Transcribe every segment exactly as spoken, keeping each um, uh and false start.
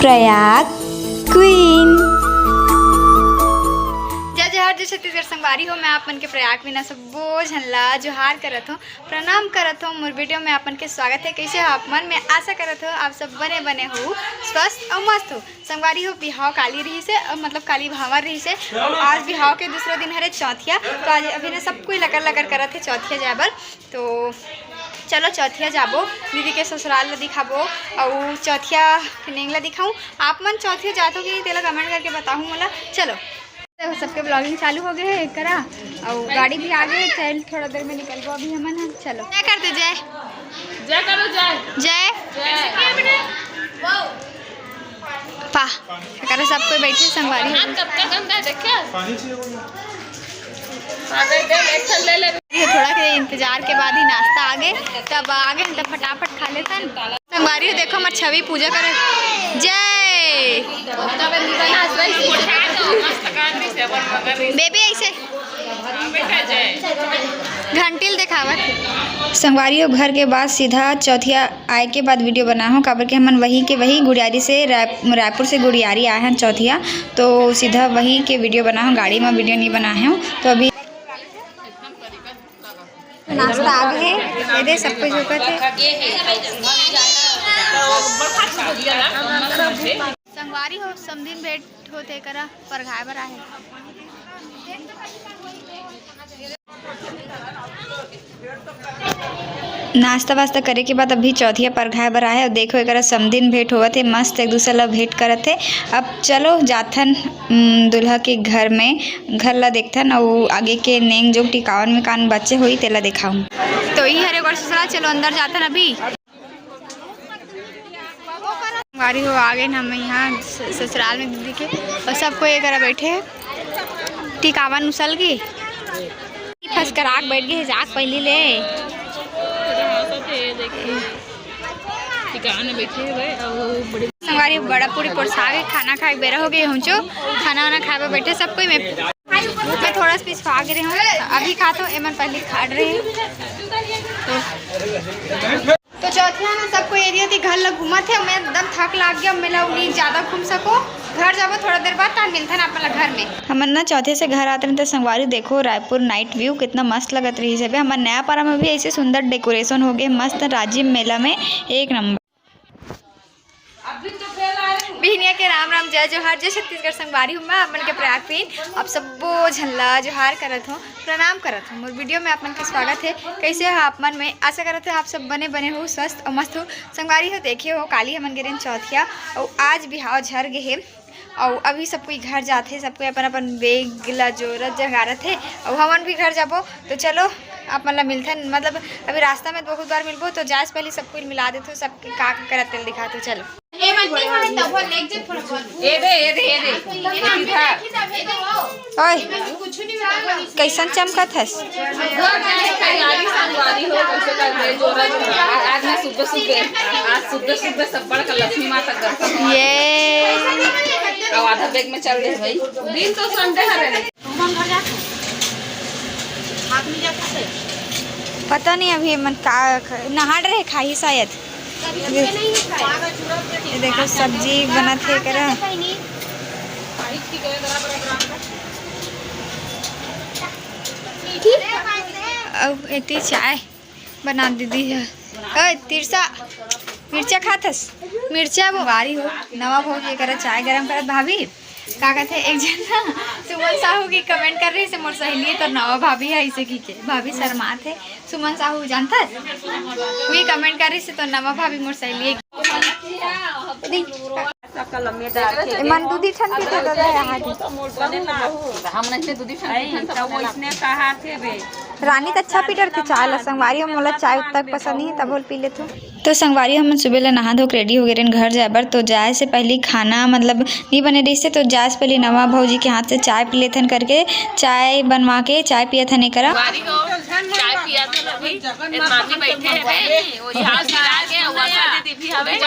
Prayag queen. जय जोहार, जय छत्तीसगढ़ संगवारी हो। मैं आप मन के प्रयाग क्वीन, सब्बो झन ला जोहार करत हो, प्रणाम करत हो। मोर वीडियो में आप मन के स्वागत है। कैसे हो आप मन? मैं आशा करत हो आप सब बने बने हो, स्वस्थ और मस्त हो। संगवारी हो, बिहाव काली रहिस हे, अ, मतलब काली भांवर रहिस हे, अउ आज बिहाव के दूसरा दिन हरे चौथिया। तो आज अभी ना सब कोई लकर लकर करत हे चौथिया जाए बर। तो चलो चौथिया जाबो, दीदी के ससुराल ला दिखाबो, अउ चौथिया के नेंग ला दिखाऊं। आप मन चौथिया जात हो कि नहीं, तेला कमेंट करके बताहू मोला। चलो, देखो सबके ब्लॉगिंग चालू हो गए है एकरा, अउ गाड़ी भी आ गए, चल थोड़ा देर में निकलबो अभी हमन ह। चलो, क्या करते जय? जय करो, जय। जय। जय। पा, एकरा सब कोई बैठे संगवारी हो। हाथ कतका गंदा है, देखिया? पानी चाहिए बोलिए। अरे, दे, एक ठन ले ले। ये थोड़ा के इंतजार के बाद ही नाश्ता आ गए, तब आ गए, तब फटाफट खा लेतन। संगवारी हो, देखो, हमर छवि पूजा करे। जय। बेबी, ऐसे घंटी ल देखावत हे। संगवारी हो, घर के बाद सीधा चौथिया आए के बाद वीडियो बना हो, काबर के हमन वही के वही गुड़ियारी से राय-, रायपुर से गुड़ियारी आए हैं चौथिया, तो सीधा वही के वीडियो बना हो, गाड़ी में वीडियो नहीं बना हो। तो अभी नाश्ता आ गए, ये दे सब कुछ झोंकत हे। संगवारी हो, समधिन भेंट होथे करा, परघाए बर आहे। नाश्ता वास्ता करे के बाद अभी चौथिया परघाए बर आहे। अउ देखो, एकरा समधिन भेंट होवत हे, मस्त एक दूसर ला भेंट करत हे। अब चलो जाथन, उम, दूल्हा के घर में, घर ला देखथन, अउ आगे के नेंग जोग टिकावन में कान बचे होई, तेला देखाऊं। तो ई हरे ओकर ससुराल, चलो अंदर जाथन अभी। संगवारी हो, आ गए ना हम यहाँ स-, ससुराल में दीदी के, और सब कोई एकरा बैठे हे। टिकावन उसल के फसकराक बैठ गए हे, जाग पहली ले। टिकावन में बैठे हुए और बड़े संगवारी बड़ा पूरी पोरसा के खाना खाए के बेरा हो गए, हुंचो खाना वाना खाए बर बैठे सब कोई। मैं मैं थोड़ा सा पिछवा गे रहे हूँ, अभी खात हूँ, एमन पहले खा रहे हैं। तो, तो चौथिया ना सबको एरिया थी घर ला घूमत है, मैं एकदम थक लाग गया, मैं ला नहीं ज्यादा घूम सको, घर जाबो थोड़ा देर बाद, तान मिलथन आप मन ला घर में। हमन ना चौथे से घर आते रहे तो संगवारी देखो रायपुर नाइट व्यू कितना मस्त लगत रही है। हमर नया पारा में भी ऐसे सुंदर डेकोरेशन हो गए, मस्त राजिम मेला में एक नंबर। बिहनिया के राम राम, जय जोहार, जय छत्तीसगढ़ संगवारी हो। मैं आप मन के प्रयाग क्वीन, आप सब्बो झन ला जोहार करत हो, प्रणाम करत हो। मोर वीडियो में आप मन के स्वागत है। कैसे हो आप मन? मैं आशा करत हो आप सब बने बने हो, स्वस्थ और मस्त हो। संगवारी हो, देखे हो काली हमन गे रेन चौथिया, और आज बिहाव झर गे हे, और अभी सब कोई घर जाथे, सब कोई अपन अपन बैग ला जोरत जगारत हे, और हमन भी घर जाबो। तो चलो आप मन ला मिलथन, मतलब अभी रास्ता में बहुत बार मिलबो, तो जाए से पहले सब कोई मिला देथो, सबके का का करत तेल दिखाथो। चलो। ए दे, ए दे, ए दे। ओए, कैसन चमकत हस? आज मैं सुबह सुबह, आज सुबह सुबह सब बड़ का लक्ष्मी माता दर्शन। ये। अब आधा बैग में चल दे भाई। दिन तो संडे हरे। पता नहीं अभी मन का ख-, नहा रहे खाही शायद। ये देखो सब्जी बनत हे करा। अउ एती चाय बना दीदी है। ओए तिरसा, मिर्चा खाथस? मिर्चा वो बारी हो, नवा भौजी करा चाय गरम करत भाभी। का कहते एक जन ना सुमन साहू की कमेंट कर रही से मोर सहेली है तो नवा भाभी है इसे की के भाभी शर्मात है। सुमन साहू जानता है? वी कमेंट कर रही से तो नवा भाभी मोर सहेली है। ए मन दूधी ठन पीते दादा यहाँ के। हम नहीं दूधी ठन पीते, सब वो इसने कहा थे बे। रानी तो अच्छा पी डरथे चाय ला संगवारी, मोला चाय उतना पसंद नहीं है, तब बोल पी लेथो। तो संगवारी हमन सुबह ले नहा धो के रेडी हो गए रहेन घर जाए बर। तो जाए से पहले खाना मतलब नहीं बने रही से, तो जाए से पहले नवा भौजी के हाथ से चाय पी लेथन करके चाय बनवा के चाय पियत हन एकरा। संगवारी हो, चाय पियत हन अभी, ए मामी बैठे हैं बे, वो यहाँ से आ गए, वो आशा दीदी भी हवे, है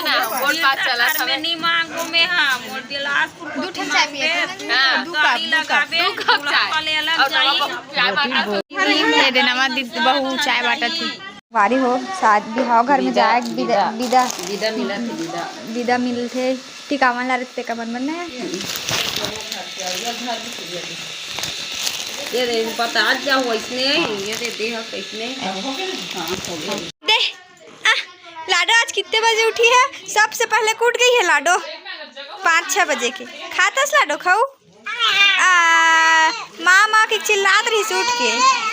ना, बोल बात चला हवे। नहीं मांगो में हाँ, मोर गिलास दू ठन चाय पिए थे। हाँ। दू कप, दू कप। दू कप चाय। और नवा बहू चाय बांटत हे। ये दे नवा दीदी बहू चाय बांटत हे। वारी हो, शादी बिहाव घर में जाए, बिदा, बिदा, बिदा मिलत हे, बिदा। बिदा मिलथे, टिकावन ला रथे, तेका मन मन में। ये दे, बता जा, वैसने, ये दे, दे, हाँ, कैसने? हाँ, हो गया। दे, आ, लाडो आज कितने बजे उठी है? सबसे पहले कूद गई है लाडो, पाँच छः बजे के। खातस लाडो, खाऊ? आ, माँ, माँ के चिल्लात रहिस उठ के।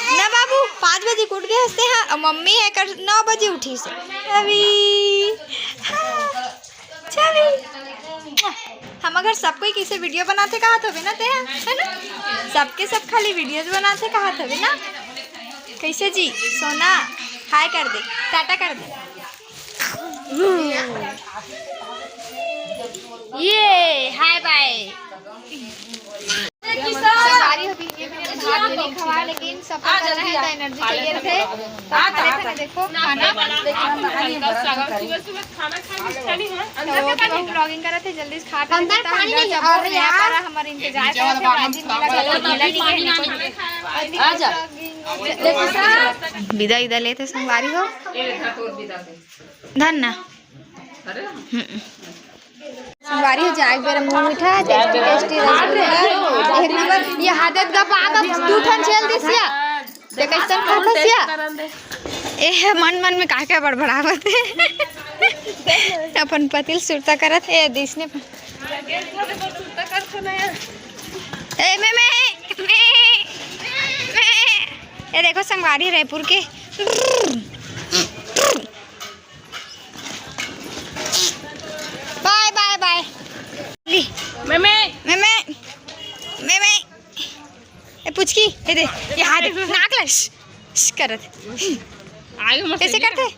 ना बाबू, पाँच बजे के उठ गे हस ते, हाँ, अउ मम्मी एकर नौ बजे उठिस। छवि, हाँ, छवि। हमर घर सब कोई कइसे video बनाथे कहत होबे ना ते, है ना? सबके सब खाली videos बनाथे कहत होबे ना? कइसे जी, सोना, hi कर दे, टाटा कर दे। ये, hi bye। संगवारी हो, बीच में भात तो नहीं खवा, लेकिन सफर करना है तो energy चाहिए थे। तो खा लेते हैं, देखो खाना। तो वो तो हम vlogging करत थे, जल्दी से खा के अंदर लेता है, पानी नहीं, सब और लोग नया यार। पारा हमारे इंतजार करत थे, राजीव मिला के, मिला के। आजा। विदा, विदा लेते संगवारी हो। धन ना। हम्म। संगवारी हो, जाए के बेरा मुंह मीठा, tasty tasty रसगुल्ला। एक नंबर। ये हादत का पागल दू ठन झेल दिस या। ते कैसन खाथस या? ए, मन मन में का का बड़बड़ावत हे। अपन पति ल सुरता करत हे, दिसने पर। ए, में, में, में, में। ये देखो संगवारी रायपुर के। Bye, bye, bye। ली। में, में। में, में। में, में। ए, पुचकी, ए दे, ये हाथ दे, नाक ला, श, श करत। आगे मत कइसे करथे?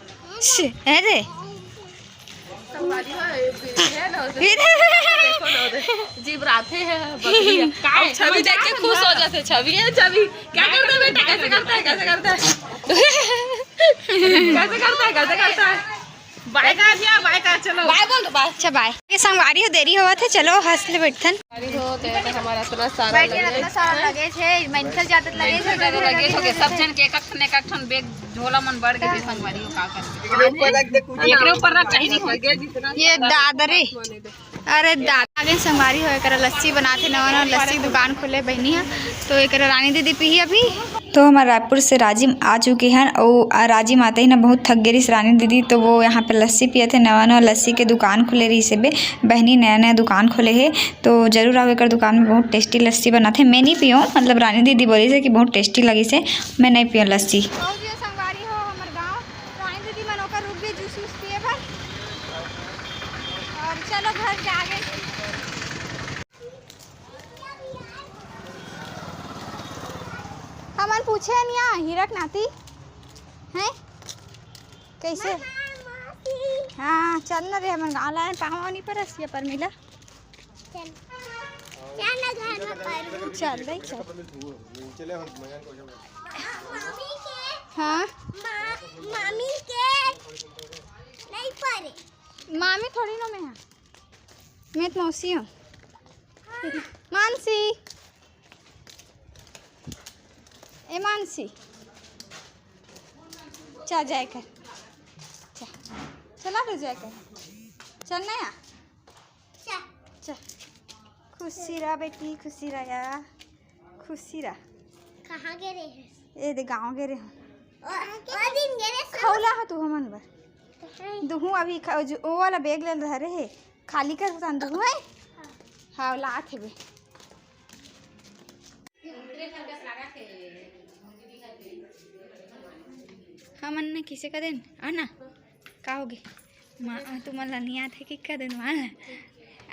श, ए दे। जीव राथे है, बकरी है। छवि देख के खुश हो जाथे। छवि है, छवि। क्या करता है बेटा? कैसे करता है? कैसे करता है? कैसे करता है? कैसे करता है? Bye कर दिया, bye कर, चलो। Bye बोल दो, bye। अच्छा, bye। ये संगवारी हो, देरी होवत हे, चलो हंस ले बैठथन। संगवारी हो, तो ये तो हमारा इतना सारा बैठ के luggage इतना सारा luggage है, mental ज्यादा luggage है, mental ज्यादा luggage हो गया। सब झन के एक एक ठन, एक एक ठन bag, झोला मन बढ़ गए संगवारी हो, का करबे। एकरे ऊपर रख दे, कुछ एकरे ऊपर रख, कहीं नहीं हो। ये दादरी। अरे दादा, आगे संगवारी हो, एकरा लस्सी बनाथे, नवा नवा लस्सी दुकान खोले बहिनी ह, तो एकरा रानी दीदी पीही अभी। तो हमर रायपुर से राजिम आ चुके हन, अउ राजिम आते ही ना बहुत थक गे रहिस रानी दीदी, तो वो यहाँ पे लस्सी पियत हे। नवा नवा लस्सी के दुकान खुले रहिस हेबे बहिनी, नया नया दुकान खोले हे, तो जरूर आओ एकर दुकान में, बहुत tasty लस्सी बनाथे। मैं नहीं पियों, मतलब रानी दीदी बोलिस हे कि बहुत tasty लगिस हे, मैं नहीं पियों लस्सी। आओ जी संगवारी हो, हमर गाँव रानी दीदी मन ओकर रुक गे juice वूस पिए बर। और चलो घर जागे। हमन पूछे निया हीरक नाती हैं कैसे? हाँ, चल न रे, हमन गाँव लाए पाँव नहीं परस ये पर मिला। चल। चल ना घर में पर। चल रे, चल। मामी के। हाँ। मा-, मामी के। नहीं परे। मामी थोड़ी ना मैं हाँ। मैं तो मौसी हूँ। मानसी। ए मानसी। चल जाए कर। चल। चला तो जाए कर। चल ना यार। चल। चल। खुशी रह बेटी, खुशी रह यार। खुशी रह। कहाँ गे रहे हैं? ए दे गाँव गे रहे हूँ। ओ, ओ दिन गे रहे सब। खौला ह तू हमन बर। कहाँ? दुहू अभी ख-, जो, ओ वाला bag ले धरे हे, खाली कर उतान दुहू है। हाँ, लात हे बे। हमन न किसे का दिन आना। का होगे? माँ, तुमन ला नइ आत हे कि कदे माँ?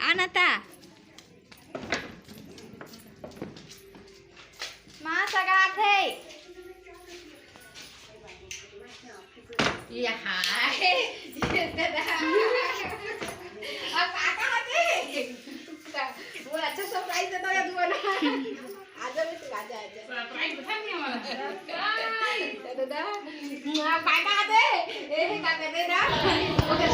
आ ना ता। माँ सगा आत हे। ये हाय। ये दादा। अब का का आत हे? वो अच्छा surprise दे दो या दुआ ना। आजा बेटी, आजा, आजा। Surprise बता नहीं हमारा। दादा, दादा, मुआ, काय का दे? ए, हे, का कर दे ना?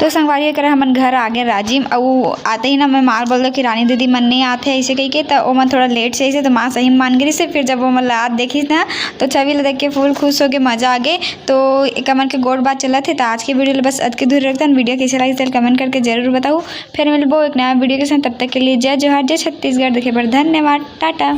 तो संगवारी, एकरा हमन घर आ गे राजिम, अउ आते ही ना मैं माँ ल बोल दो कि रानी दीदी मन नहीं आते ऐसे कह के, तो ओमन थोड़ा लेट से ऐसे, तो माँ सही में मान गे रहिसे। फिर जब ओमन ला आत देखिस ना, तो छवि ला देख के फुल खुश हो गे, मजा आ गे। तो एक मन के गोठ बात चलत हे। तो आज के वीडियो ला बस अतके दूर रखथन। वीडियो कैसे लगिस तेला कमेंट करके जरूर बताओ। फिर मिलबो एक नया वीडियो के साथ, तब तक के लिए जय जोहार, जय छत्तीसगढ़। देखे बर धन्यवाद, टाटा।